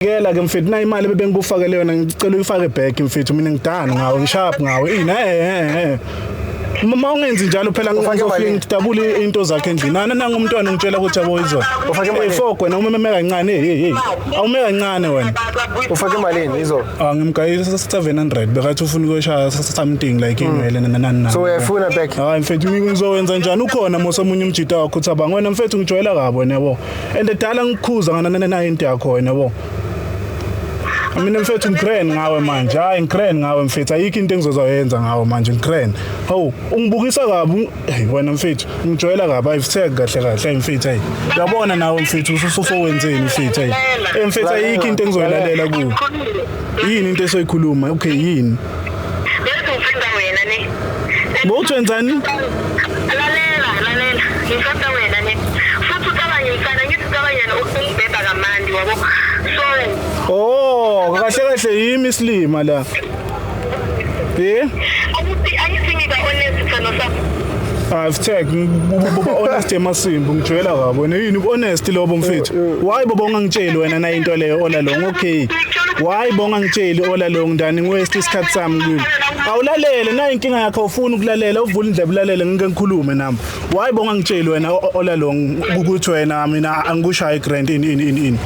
Kela ke mfethu, na imali bebengikufakele yona, ngicela uyifake back mfethu. Mina ngidana ngawe, ngisharp ngawe. Ini eh. Uma ungenzi njalo phela Ufake ngizofika malini? ngidabule into zakhe endlini. Nana nanga umntwana ungitshela ukuthi yabo izolo. Ufake Eh malini? fok wena, umeme kancane. Hey hey hey. Awume kancane wena. Ufake malini izolo? Ah, ngimgayisa 700, bekathi ufuna ukuyoshaya something like inwele nani nani. So uyayifuna back? Hayi mfethu, ngizowenza njani? Ukhona mos omunye umjita wakho uThabang. Wena mfethu, ngijwayela kabi wena, yabo. And dala ngikhuza ngana nayo into yakho wena, yabo. Mina mfethu ngi-grand ngawe manje. Hayi, ngi-grand ngawe mfethu. Ayikho into engizozoyenza ngawe manje, ngi-grand. Hawu, ungibukisa kabi. Hey wena mfethu, ngijwayela kabi. Ayifthek kahle kahle. Hey mfethu, hey. Uyabona nawe mfethu, ususowenzeni mfethu, hey. Eh mfethu, ayikho into engizoyilalela kuwe. Yini into esoyikhuluma? Okay, yini? Bese ufunda wena ne. Bowuthi wenzani? Lalela, lalela. Ngifunda wena ne. Futhi ucabange mfana, ngithi ucabange yena ungibhebha kamandi, wabo. So Oh, kahle kahle yimi isilima la. Eh? Akuthi angithi ngiba honest, thando sami. I've tag honest emasimbu, ngijwayela kabi wena. Yini honest lobo mfethu? Why bobo ungangitsheli wena na into leyo all along? Okay, why bongangitsheli all along? Ndani ngiwaste isikhathi sami kuyo. Awulalele na inkinga yakho, ufuna ukulalela, uvula indlebe ulalele, ngike ngikhulume nami. Why bongangitsheli wena all along ukuthi wena mina angikushaya igrand, ini ini ini ini?